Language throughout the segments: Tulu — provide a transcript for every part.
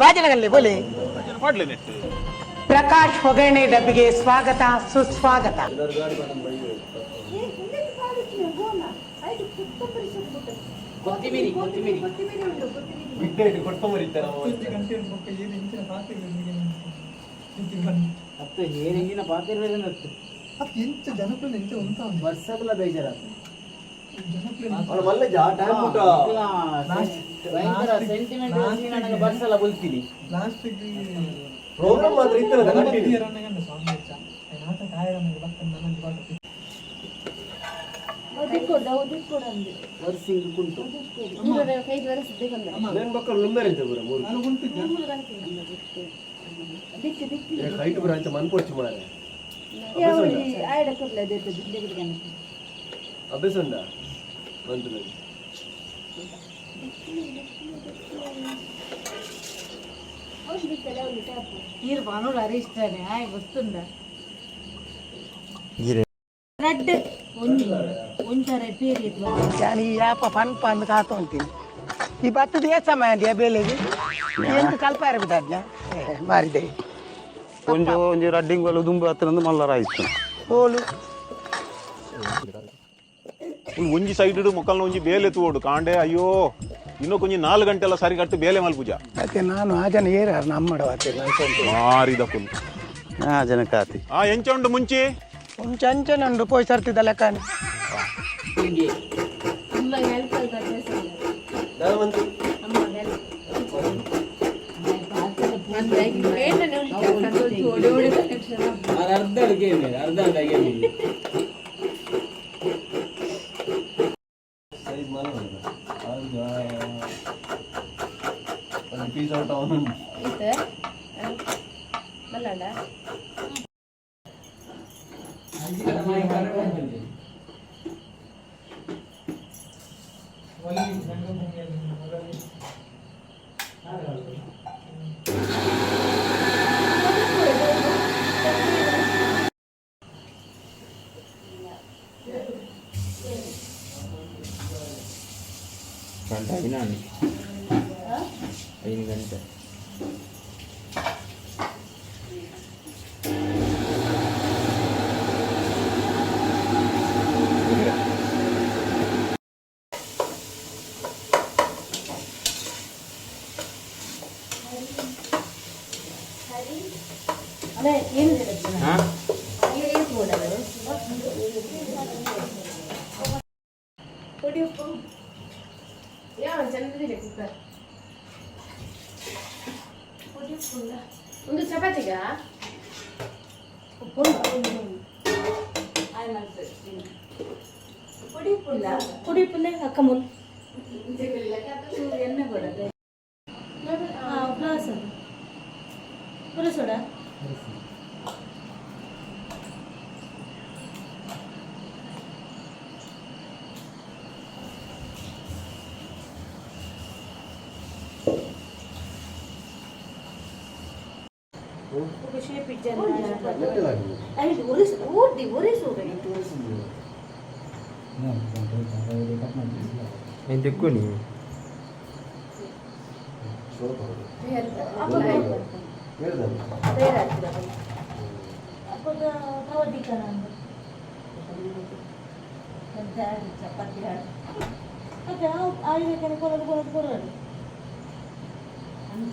ವಾಜನಗಲ್ಲಿ ಬೋಲಿ. ಪಾಡ್ಲೆ ನೆಟ್. ಪ್ರಕಾಶ್ ಒಗ್ಗರಣೆ ಡಬ್ಬಿಗೆ ಸ್ವಾಗತ, ಸುಸ್ವಾಗತ. ಕೊತ್ತಿಮೀರಿ, ಕೊತ್ತಿಮೀರಿ. ಅತ್ತು ಏರಿಂಗಿನ ಪಾತಿರ್ವೇದನತ್ತು. ಅದು ಎಂಚ ಜನಕುಲು ಎಂಚ ಉಂತ. ವರ್ಷಗಳ ಬೇಜಾರಾತು. ಭಯಂಕರ ಸೆಂಟಿಮೆಂಟ್. ನನಗೆ ಬರ್ಸಲ್ಲ ಬುಲ್ತೀನಿ. ಲಾಸ್ಟ್ ಪ್ರೋಗ್ರಾಮ್ ಮಾತ್ರ ಇತ್ತಲ್ಲ. ಗಣಪತಿ ಎರಡನೇ ಸ್ವಾಮಿ ಹೆಚ್ಚ ನಾಟ ಕಾಯರನ್ನ ಭಕ್ತನ ನನ್ನ ಪಾಠ. ವರ್ಷಿಂಗ್ ಕುಂಟು. నేను పక్కన లుమ్మేరించ ಪೂರ ಮೂರು. ನಾನು ಉಂಟಿದ್ದೆ. ಹೈಟ್ ಪೂರ ಅಂಚ ಮನ್ಪೊಡ್ಚು ಮಾರೆ. ಅಭ್ಯಾಸ ಉಂಡಾ ಮಂತ್ರಲ್ಲಿ? ನೀರು ಬಾನೂರು ಅರಿಷ್ಟಾನೆ ಆಯ್ ಗೊತ್ತುಂಡ. ರಡ್ಡ್ ಒಂಜಿ ಒಂಜಾರೆ ಪೇರಿ. ನಾನು ಈ ಯಾಪ ಪನ್ಪ ಅಂದ್ ಕಾತ ಉಂತೀನಿ. ಈ ಬತ್ತದ ಏ ಸಮಯ ಅಂದ್ಯಾ ಬೇಲೆಗೆ ಎಂತ ಕಲ್ಪ ಆರಬಿದಾದ್ನ ಮಾರಿದೆ. ಒಂಜಿ ಒಂಜಿ ರಡ್ಡಿಂಗ್ ದುಂಬು ಹತ್ತಿರ ಮಲ್ಲರ ಆಯ್ತು. ಹೋಲು. ಒಂಜಿ ಸೈಡ್ ಮೊಕ್ಕಲ್ನ ಒಂಜಿ ಬೇಲೆ ತೂವೊಡು ಕಾಂಡೆ. ಅಯ್ಯೋ, ಇನ್ನೂ ಕೊಂಜಿ 4 ಗಂಟೆ ಎಲ್ಲ ಸರಿ ಕಟ್ಟು ಬೇಲೆ ಮಲ್ಪುಜ. ಅದೇ ನಾನು ಆ ಜನ ಏರಾರು ನಮ್ಮಡ. ಮಾರಿದ ಫುಲ್. ಆ ಜನಕ್ಕೆ ಆತಿ. ಆ ಎಂಚ ಉಂಡು ಮುಂಚಿ? ಒಂದು ಅಂಚನೆ ಉಂಡು, ಪೋಯ್ ಸರ್ತಿದ್ದ ಲೆಕ್ಕನೆ. ಅರ್ಧ ಅಡುಗೆ ಮೇಲೆ ಅರ್ಧ ಅರ್ಧ ಗೇಮ್. ಸೈಜ್ ಮಲ್ಲ ಒಂದು ಪೀಸ್ ಔಟ್ ಅವನು. ಒಲ್ಲಿ ರಂಗಭೂಮಿಯಲ್ಲಿ ಮೊದಲೇ. ಗಂಟೆ అయినా 5 ಗಂಟೆ. ಯಾವ ಒಂದು ಚಪಾತಿಗ. ಪುಡಿ ಪುಲ್ಲೆ ಅಕ್ಕ ಮುಲ್ ಎಣ್ಣೆ ಕೊಡ ಪ್ಲಾಸ್ ಪುರಸೋಡ. ಶೇಪ್ ಒರಿಸ್ ಓಡಿ ಒರಿಸ್. నేను తెక్కుని. ಅಪ್ಪಗ ಕವದಿಕ್ಕ ನಂದು ಚಪಾತಿ. ಅದೇ ಆಯ್ಬೇಕಂದ್ರೆ ಕೊಡೋದು ಕೊಡೋದು ಕೊಡೋದು.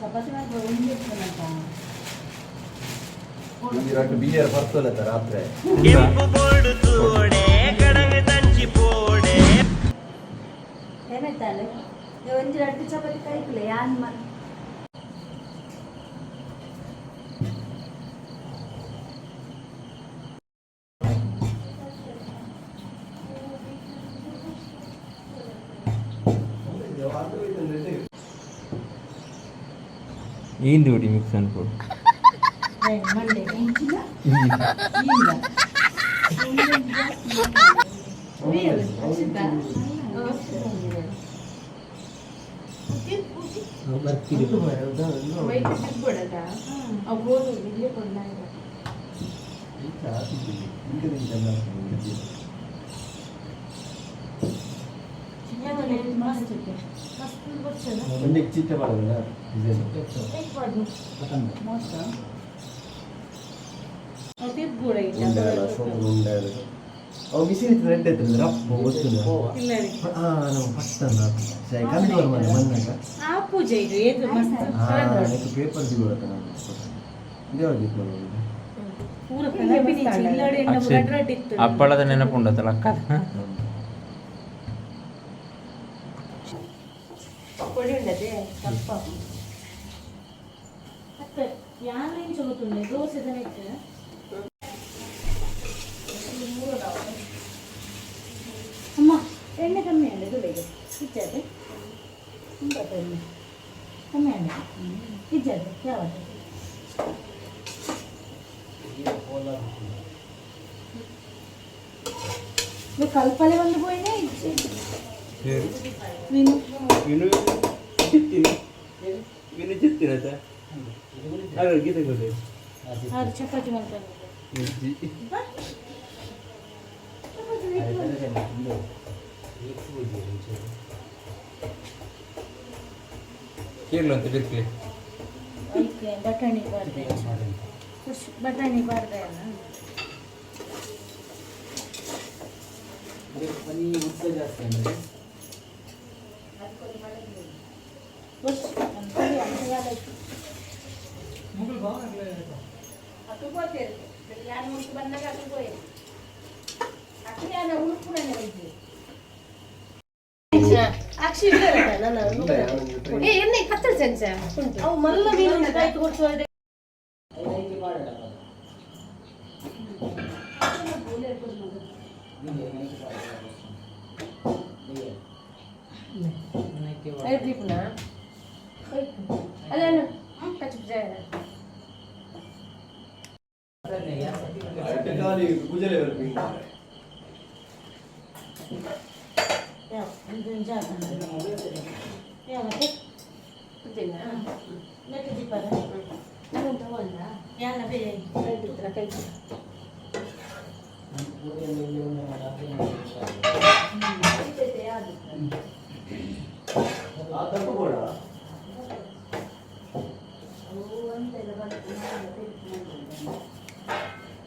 ಚಪಾತಿ ಮಾಡಿ ಒಂದೇ. ಒಂಜಿ ರಡ್ಡ್ ಬಿಯರ್ ಬರ್ತಲತ್ತ ರಾತ್ರಿ. ಏನಾಯ್ತಲ್ಲ, ಒಂಜಿ ರಡ್ಡು ಚಪಾತಿ ಕೈಕುಲೆ ಯಾನ್ ಮನ್. ఏంది ఒకటి మిక్స్ అనుకో. ಮಂಡೆ. ಒಂಜಿ ಚಿಟ್ಟೆ ಮಾಡೋದಲ್ಲ ಡಿಸೈನ್. ಉಂಡೆ ಅಲ್ಲ, ಸೋಮನ ಉಂಡೆ ಅದು. ಅವು ಬಿಸಿ ಇತ್ತು, ರೆಡ್ ಇತ್ತು ರಪ್ಪು ಗೊತ್ತಿಲ್ಲ. ಹಾ, ನಮ್ಮ ಫಸ್ಟ್ ಅಲ್ಲ ಕಂದು ಮನೆ ಬಂದಾಗ. ಆ ಪೂಜೆ ಇದು ಏದು ಮಸ್ತ್. ಹಾ, ಇದಕ್ಕೆ ಪೇಪರ್ ಸಿಗೋದಕ್ಕ ನಾನು ದೇವರಿಗೆ ಇತ್ತು ನೋಡಿ. ಪೂರ ಕಲರ್ ಇತ್ತು. ಅಪ್ಪಳದ ನೆನಪುಂಡತ್ತಲ್ಲ ಅಕ್ಕ. ಪೊಡಿ ಉಂಡದೆ ತಪ್ಪ. ಅತ್ತೆ ಯಾನ್ ಚೊಗುತ್ತುಂಡೆ ದೋಸೆ ಇತ್ತು. ಅಮ್ಮ, ಎಣ್ಣೆ ಕಮ್ಮಿ ಅಂಡೆ ದುಡಿಗೆ ಇಜ್ಜದೆ ತುಂಬ ಎಣ್ಣೆ ಕಮ್ಮಿ ಅಂಡೆ ಇಜ್ಜದೆ ಯಾವಾಗ. ಇದು ಕಲ್ಪಲೆ ಒಂದು ಪೋಯಿನೆ ಇಜ್ಜೆ ಮೀನು. ವಿನು ವಿನು ಚಿತ್ತಿರತ ಗೀತೆ ಕೊಡಿ. ಆರು ಚಪಾತಿ ಮಾಡ್ತಾರೆ. ಕೇರಳ ಅಂತ ಬಿರ್ಕ್ಲಿ. ಐಕೆ ಬಟಾಣಿ ಬಾರ್ದೆ, ಬಟಾಣಿ ಬಾರ್ದೆ ಅಲ್ಲ. ಜಾಸ್ತಿ ಅಂದ್ರೆ ಮುಗುಳು ಬಾವನಗ್ಲೇ. ಅಕ್ಕು ಪೋತೇರು ಯಾರು ಮುಟ್ಟು ಬಂದಾಗ ಅಕ್ಕು ಪೋಯೆ ಅಕ್ಕು ಯಾನ ಉಳುಪುನನೆ ಹೋಯ್ತು. ಏ ಎಣ್ಣೆ ಕತ್ತಲ್ ಸೆನ್ಸ ಉಂಟು. ಅವು ಮಲ್ಲ ಮೀನು ಕಾಯ್ತು ಕೊಡ್ಸುವ. ಐದು ಅಲ್ಲ ಕಚ್ಚು. ಪೂಜೆ ಬರ್ಬೇಕು. ಯಾವ ಇದು ಜಾಗ ಯಾವತ್ತೆ ಲೆಕ್ಕ ದೀಪದ ಯಾನ ಬೇ. ಆ ತಪ್ಪು ಕೂಡ.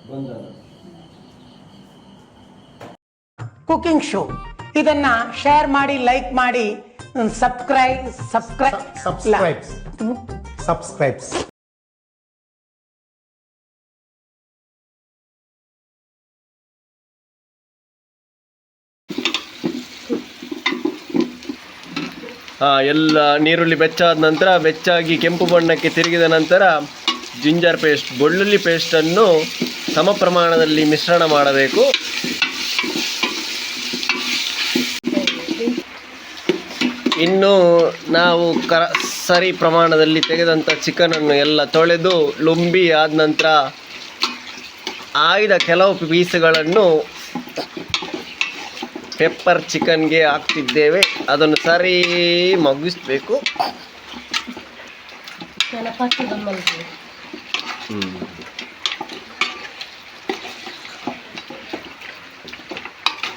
ಬಂದ. ಕುಕಿಂಗ್ ಶೋ ಇದನ್ನ ಶೇರ್ ಮಾಡಿ, ಲೈಕ್ ಮಾಡಿ, ಸಬ್ಸ್ಕ್ರೈಬ್ ಸಬ್ಸ್ಕ್ರೈಬ್. Subscribes. Subscribes. ಎಲ್ಲ ನೀರುಳ್ಳಿ ಬೆಚ್ಚಾದ ನಂತರ, ಬೆಚ್ಚಾಗಿ ಕೆಂಪು ಬಣ್ಣಕ್ಕೆ ತಿರುಗಿದ ನಂತರ ಜಿಂಜರ್ ಪೇಸ್ಟ್, ಬೆಳ್ಳುಳ್ಳಿ ಪೇಸ್ಟನ್ನು ಸಮ ಪ್ರಮಾಣದಲ್ಲಿ ಮಿಶ್ರಣ ಮಾಡಬೇಕು. ಇನ್ನು ನಾವು ಸರಿ ಪ್ರಮಾಣದಲ್ಲಿ ತೆಗೆದಂಥ ಚಿಕನನ್ನು ಎಲ್ಲ ತೊಳೆದು ಲುಂಬಿ ಆದ ನಂತರ ಆಯ್ದ ಕೆಲವು ಪೀಸ್ಗಳನ್ನು ಪೆಪ್ಪರ್ ಚಿಕನ್ಗೆ ಹಾಕ್ತಿದ್ದೇವೆ. ಅದನ್ನು ಸರಿ ಮಗ್ಗಿಸ್ಬೇಕು. ಕೆಲ ಪತ್ತು ದಮ್ಮಲ್ಗೆ.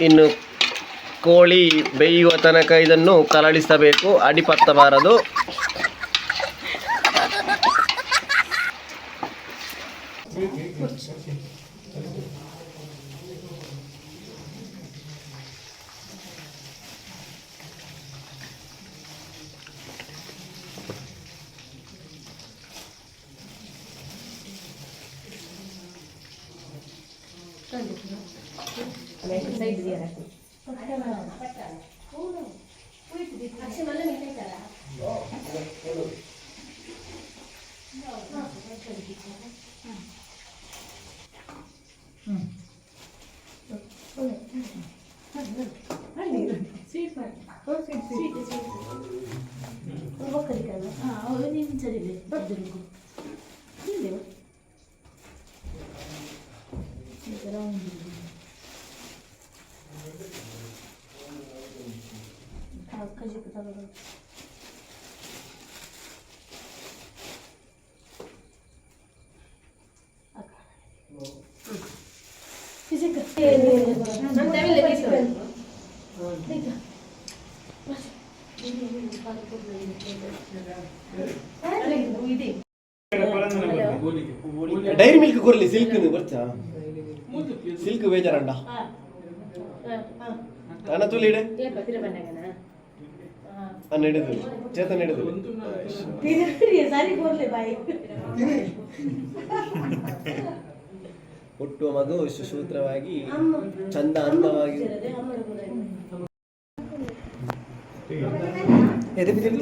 ಇನ್ನು ಕೋಳಿ ಬೇಯುವ ತನಕ ಇದನ್ನು ಕಲಳಿಸಬೇಕು, ಅಡಿಪತ್ತಬಾರದು. ಹಾಂ, ನೀನು ಸರಿ ಇದೆ. ಡೈರಿ ಮಿಲ್ಕ್ ಕೊರ್ಲಿ ಸಿಲ್ಕ್ ಬರ್ಚಾ ಸಿಲ್ಕ್ ಬೇಜಾರಂಡ ಅಣ್ಣ ತುಲಿ ಇಡೆ. ಅಣ್ಣ ಹಿಡಿದು, ಚೇತನ್ ಹಿಡಿದು. ಸರಿ ಕೊರ್ಲೆ ಬಾಯಿ. ಹುಟ್ಟುವ ಮಗು ಸುಸೂತ್ರವಾಗಿ ಚಂದ ಅಂದವಾಗಿ.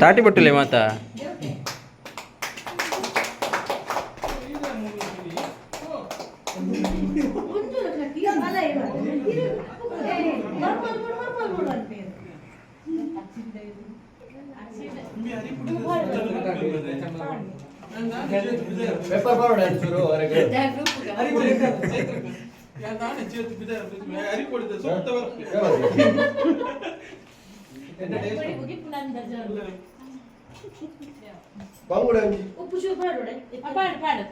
ತಾಟಿ ಪಟ್ಟುಲೆ ಮಾತಾ. ಪೇಪರ್ ಬರೋಣ ಚೂರು ಹೊರಗೆ. ಬಂಗುಡೆ ಒಂಜಿ. ಉಪ್ಪು ಚೂರು ಪಾಡೋಡೆ. ಪಾಡು ಪಾಡು.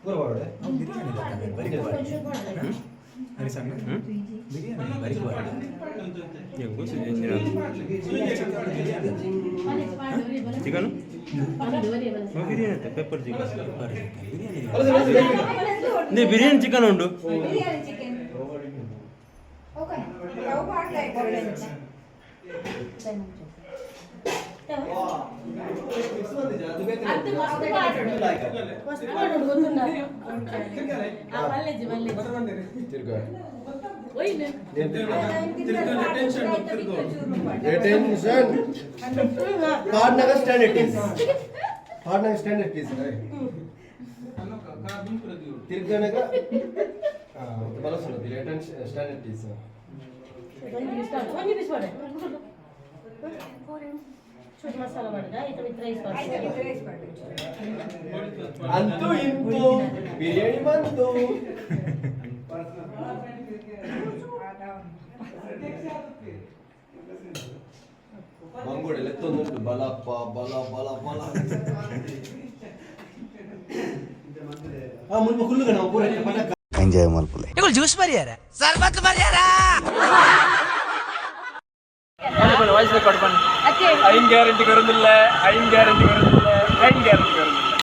ಪೂರ ಬರೋಡೆ. Chicken biryani, pepper chicken. Biryani chicken ಉಂಟು. ಬಿರಿಯಾನಿ ಚಿಕನ್. ಮಸ್ತ್ ಪಾಡೋಡು ಗೊತ್ತುಂಡ. ಆ ಮಲ್ಲೆಜ್ಜಿ ಮಲ್ಲೆಜ್ಜಿ. ತಿರ್ಗಾ. ಒಯ್ನೆ. ಟೆನ್ಷನ್ ಪಾಡ್ನಾಗ ಸ್ಟ್ಯಾಂಡರ್ಡ್ ಪೀಸ್, ಪಾಡ್ನಾಗ ಸ್ಟ್ಯಾಂಡರ್ಡ್ ಪೀಸ್. ತಿರ್ಗನಗ ಬಲಸುನದಿ ಸ್ಟ್ಯಾಂಡರ್ಡ್ ಪೀಸ್. ಒಂಜಿ ಪೀಸ್ ಪಾಡೆ. ಚೂರು ಮಸಾಲ ಮಾಡಿದ ಐತ ಮಿತ್ ರೈಸ್ ಪಾಡು. ಅಂತೂ ಇಂತೂ ಬಿರಿಯಾನಿ ಬಂತು. ಬಂಗುಡೆ ಲೆತ್ತೊಂದುಂಟು. ಬಲಪ್ಪ ಬಲ ಬಲ ಬಲ. ಆ ಮುಲ್ಪ ಕುಲ್ಲುಗ ನಾವು ಪೂರ ಪಟಕ. ಎಂಜಾಯ್ ಮಲ್ಪುಲೆ. ಜ್ಯೂಸ್ ಬರಿಯಾರ, ಸರ್ಬತ್ ಬರಿಯಾರ. ವಾಯ್ಸ್ ರೆಕಾರ್ಡ್ ಬನ್ನಿ. ಐನ್ ಗ್ಯಾರಂಟಿ ಕೊರೊಂದಿಲ್ಲ, ಐನ್ ಗ್ಯಾರಂಟಿ ಕೊರೊಂದಿಲ್ಲ, ಐನ್ ಗ್ಯಾರಂಟಿ ಕೊರೊಂದಿಲ್ಲ.